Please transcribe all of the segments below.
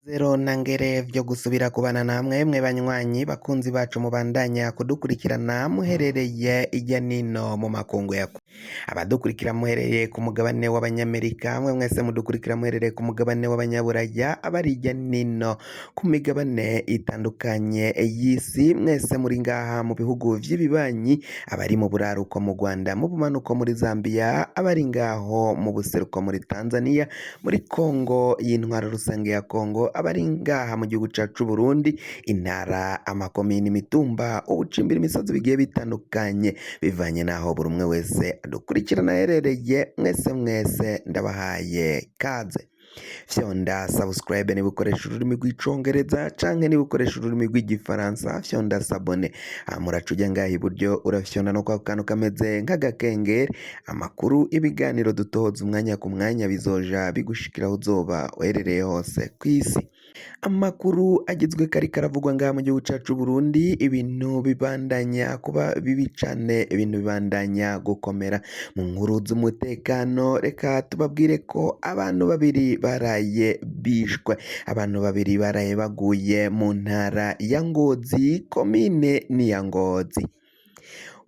Zero na ngere vyo gusubira kubana namwe mwe banywanyi bakunzi bacu mubandanya kudukurikirana muherereye irya nino mu makungu ya kure. Abadukurikira muherereye ku mugabane w'abanyamerika mwe mwese mudukurikira muherereye ku mugabane w'abanyaburaya abari irya nino ku migabane itandukanye y'isi mwese muri ngaha mu bihugu vy'ibibanyi abari mu buraruko mu Rwanda mu bumanuko muri Zambia abari ngaho mu buseruko muri Tanzania muri Kongo y'intwaro rusange ya Kongo abari ngaha mu gihugu cacu Burundi intara amakomini imitumba ubucimbira imisozi bigiye bitandukanye bivanye n'aho buri umwe wese adukurikirana aherereye mwese mwese ndabahaye kaze fyonda subscribe niba ukoresha ururimi rw'icongereza canke niba ukoresha ururimi rw'igifaransa fyonda s'abonner hama uraca uja ngaha iburyo urafyonda no kwa kantu kameze nk'agakengeri amakuru ibiganiro dutoza umwanya ku mwanya bizoja bigushikira aho uzoba uherereye hose kw'isi amakuru agizwe kariko aravugwa ngaha mu gihugu cacu Burundi ibintu bibandanya kuba bibi cane ibintu bibandanya gukomera mu nkuru z'umutekano reka tubabwire ko abantu babiri baraye bishwe abantu babiri baraye baguye mu ntara ya Ngozi komine ni ya Ngozi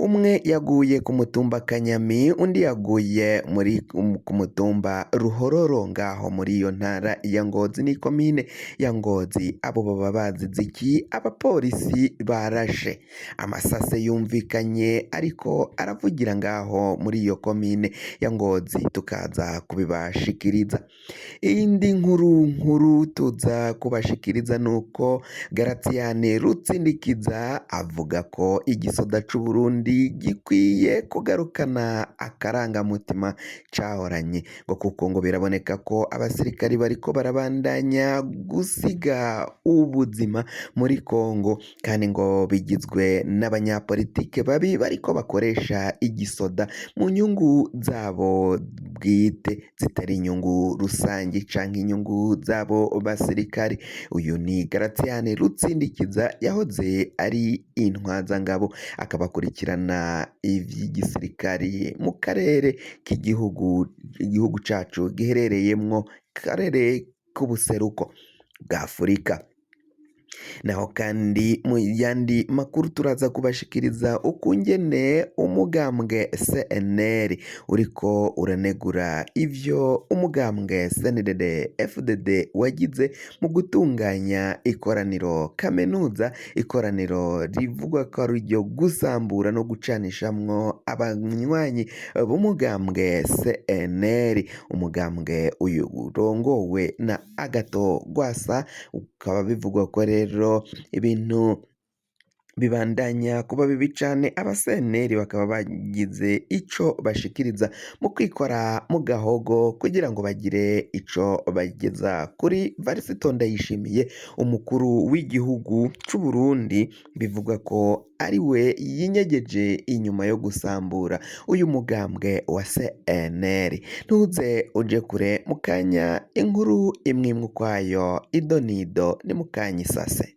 umwe yaguye ku mutumba Kanyami undi yaguye muri ku mutumba Ruhororo ngaho muri iyo ntara ya Ngozi ni komine ya Ngozi abo baba bazize iki abapolisi barashe amasase yumvikanye ariko aravugira ngaho muri iyo komine ya Ngozi tukaza kubibashikiriza iyindi nkuru nkuru tuza kubashikiriza nuko Garatiyane Rutsindikiza avuga ko igisoda c'u Burundi gikwiye kugarukana akarangamutima cahoranye ngo kuko ngo biraboneka ko abasirikari bariko barabandanya gusiga ubuzima muri Kongo kandi ngo bigizwe n'abanyapolitike babi bariko bakoresha igisoda mu nyungu zabo bwite zitari inyungu rusange canke inyungu z'abo basirikari uyu ni Garatiyane Rutsindikiza yahoze ari intwazangabo akaba akurikirana ivy'igisirikari mu karere k'igihugu igihugu cacu giherereyemwo karere k'ubuseruko bwa Afurika naho kandi mu yandi makuru turaza kubashikiriza ukungene umugambwe CNL uriko uranegura ivyo umugambwe CNDD FDD wagize mu gutunganya ikoraniro kaminuza ikoraniro rivugwa ko ari iryo gusambura no gucanishamwo abanywanyi b'umugambwe CNL umugambwe uyu urongowe na Agathon Rwasa ukaba bivugwa ko rero ibintu bibandanya kuba bibi cane abaseneri bakaba bagize ico bashikiriza mu kwikora mu gahogo kugira ngo bagire ico bageza kuri Varisito Ndayishimiye umukuru w'igihugu c'u Burundi bivugwa ko ari we yinyegeje inyuma yo gusambura uyu mugambwe wa CNL ntuze uje kure mu kanya inkuru imwe imwe ukwayo idonido ni mu kanya isase.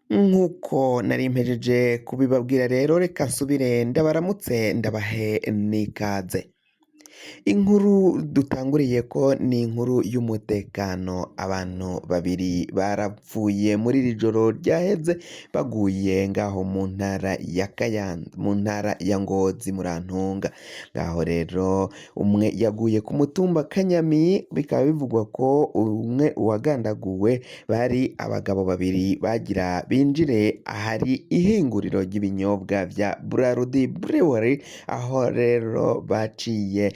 Nk'uko nari mpejeje kubibabwira rero reka nsubire ndabaramutse ndabahe n'ikaze. Inkuru dutanguriye ko ni inkuru y'umutekano abantu babiri barapfuye muri iri joro ryaheze baguye ngaho mu ntara ya Kayanza mu ntara ya Ngozi Murantunga ngaho rero umwe yaguye ku mutumba Kanyami bikaba bivugwa ko umwe wagandaguwe bari abagabo babiri bagira binjire ahari ihinguriro ry'ibinyobwa vya Brarudi Brewery aho rero baciye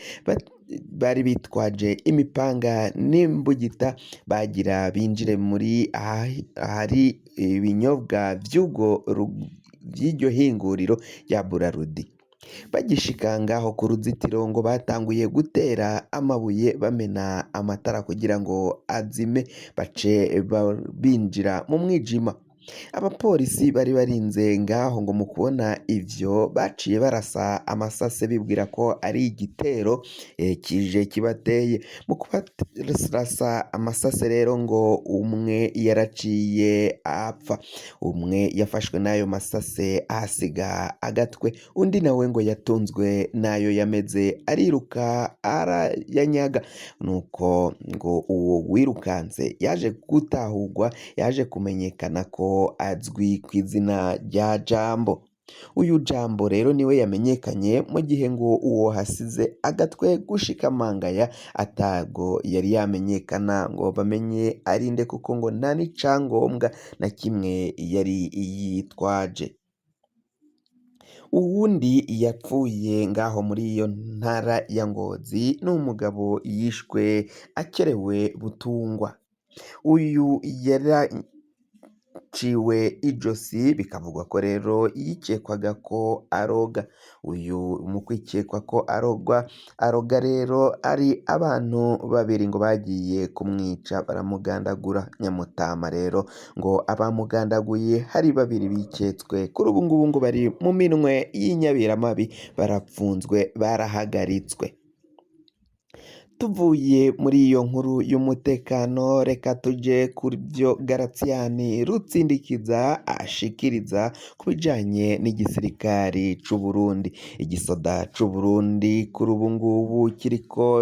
bari bitwaje imipanga n'imbugita bagira binjire muri ahari ibinyobwa vy'ubwo vy'iryo hinguriro rya Brarudi bagishika ngaho ku ruzitiro ngo batanguye gutera amabuye bamena amatara kugira ngo azime bace binjira mu mwijima. Abapolisi bari barinze ngaho ngo mu kubona ivyo baciye barasa amasase bibwira ko ari igitero kije kibateye. Mu kubarasa amasase rero ngo umwe yaraciye apfa, umwe yafashwe n'ayo masase ahasiga agatwe, undi nawe ngo yatunzwe n'ayo yameze ariruka arayanyaga. Nuko ngo uwo wirukanse yaje gutahurwa, yaje kumenyekana ko azwi ku izina rya Jambo. Uyu Jambo rero niwe yamenyekanye mu gihe ngo uwo hasize agatwe gushika mangaya atago yari yamenyekana ngo bamenye arinde, kuko ngo nta n'icangombwa na kimwe yari yitwaje. Uwundi yapfuye ngaho muri iyo ntara ya Ngozi ni umugabo yishwe akerewe butungwa. Uyu yaraciwe ijosi, bikavugwa ko rero yikekwaga ko aroga. Uyu mu kwikekwa ko aroga rero ari abantu babiri ngo bagiye kumwica baramugandagura. Nyamutama rero ngo abamugandaguye hari babiri biketswe, kuri ubu ngubu ngo bari mu minwe y'inyabiramabi, barapfunzwe, barahagaritswe. Tuvuye muri iyo nkuru y'umutekano, reka tuje ku byo Garatiyani Rutsindikiza ashikiriza ku bijanye n'igisirikari c'u Burundi. Igisoda c'u Burundi kuri ubu ngubu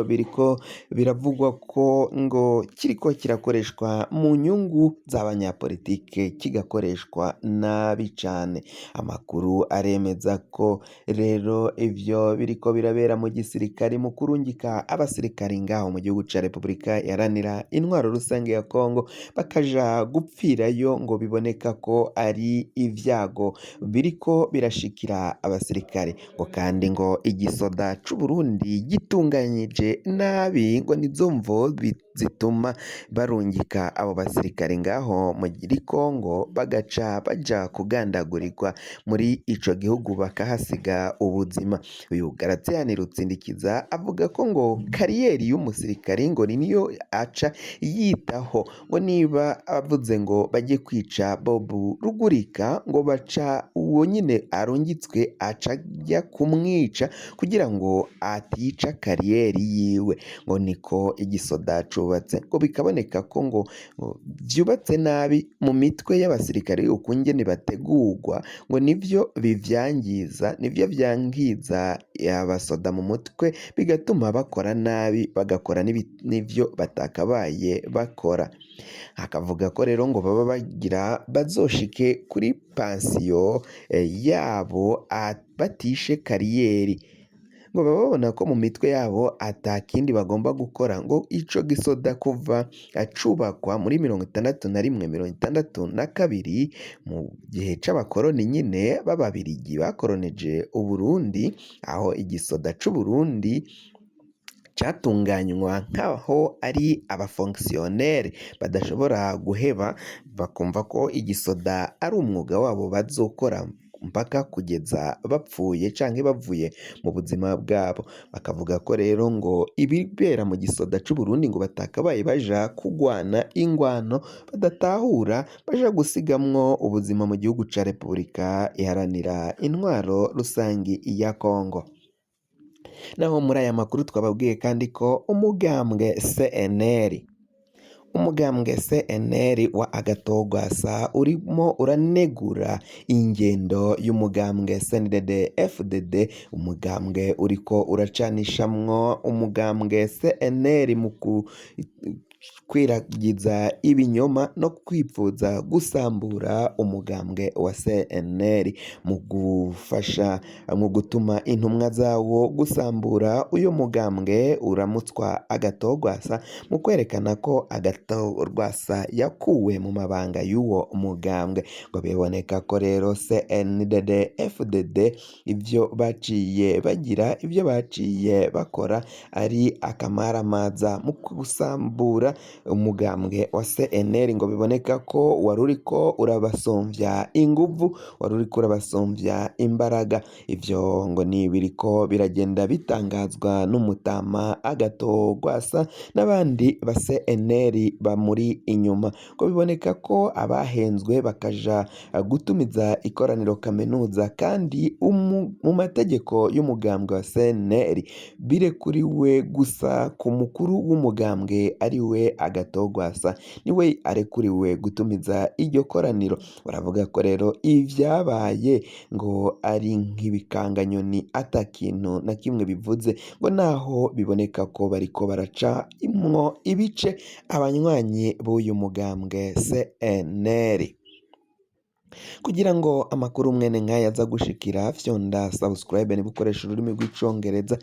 biriko biravugwa ko ngo kiriko kirakoreshwa mu nyungu z'abanyapolitike, kigakoreshwa nabi cane. Amakuru aremeza ko rero ivyo biriko birabera mu gisirikari mu kurungika abasirikari ngaho mu gihugu ca Repubulika Iharanira Intwaro Rusange ya Kongo bakaja gupfirayo, ngo biboneka ko ari ivyago biriko birashikira abasirikare. Ngo kandi ngo igisoda c'u Burundi gitunganyije nabi, ngo nizo mvo zituma barungika abo basirikare ngaho muri Kongo bagaca baja kugandagurirwa muri ico gihugu bakahasiga ubuzima. Uyu Garatiyani Rutsindikiza avuga ko ngo kariyeri y'umusirikare ngo ni niyo aca yitaho, ngo niba avuze ngo bajye kwica Bob Rugurika ngo baca uwo nyine arungitswe aca ajya kumwica kugira ngo atica kariyeri yiwe. Ngo niko igisoda cubatse, ngo bikaboneka ko ngo vyubatse nabi mu mitwe y'abasirikare ukungene bategurwa, ngo nivyo bivyangiza, nivyo vyangiza abasoda mu mutwe, bigatuma bakora nabi, bagakora n'ivyo batakabaye bakora. Akavuga ko rero ngo baba bagira bazoshike kuri pansiyo yabo batishe kariyeri, ngo baba babona ko mu mitwe yabo atakindi bagomba gukora. Ngo ico gisoda kuva cubakwa muri 61, 62, mu gihe c'abakoroni nyine b'ababirigi bakoroneje Uburundi, aho igisoda c'Uburundi catunganywa nk'aho ari abafonkisiyoneri badashobora guheba, bakumva ko igisoda ari umwuga wabo bazokora mpaka kugeza bapfuye canke bavuye mu buzima bwabo. Bakavuga ko rero ngo ibibera mu gisoda c'Uburundi ngo batakabaye baja kugwana ingwano badatahura, baja gusigamwo ubuzima mu gihugu ca Repubulika Iharanira Intwaro Rusangi ya Kongo. Naho muri aya makuru twababwiye kandi ko umugambwe CNL wa Agatogwasa urimo uranegura ingendo y'umugambwe CNDD FDD, umugambwe uriko uracanishamwo umugambwe CNL mu kwiragiza ibinyoma no kwipfuza gusambura umugambwe wa CNL, mu gufasha mu gutuma intumwa zawo gusambura uyu mugambwe uramutswa Agatogwasa, mu kwerekana ko Agatogwasa yakuwe mu mabanga y'uwo mugambwe. Ngo biboneka ko rero CNDD FDD ivyo baciye bagira, ivyo baciye bakora ari akamaramaza mu gusambura Umugambwe wa CNL ngo biboneka ko waruriko urabasomvya inguvu, waruriko urabasomvya imbaraga. Ivyo ngo ni biriko biragenda bitangazwa n'umutama Agathon Rwasa n'abandi ba CNL bamuri inyuma. Ngo biboneka ko abahenzwe bakaja gutumiza ikoraniro kaminuza, kandi mu mategeko y'umugambwe wa CNL birekuriwe gusa ku mukuru w'umugambwe, ari we Agathon Rwasa, niwe arekuriwe gutumiza iryo koraniro. Baravuga ko rero ivyabaye ngo ari nk'ibikanganyoni, ata kintu na kimwe bivuze, ngo naho biboneka ko bariko baraca imwo ibice abanywanyi b'uyu mugambwe CNL. Kugira ngo amakuru mwene nk'aya aza gushikira, fyonda subscribe niba ukoresha ururimi rw'Icongereza.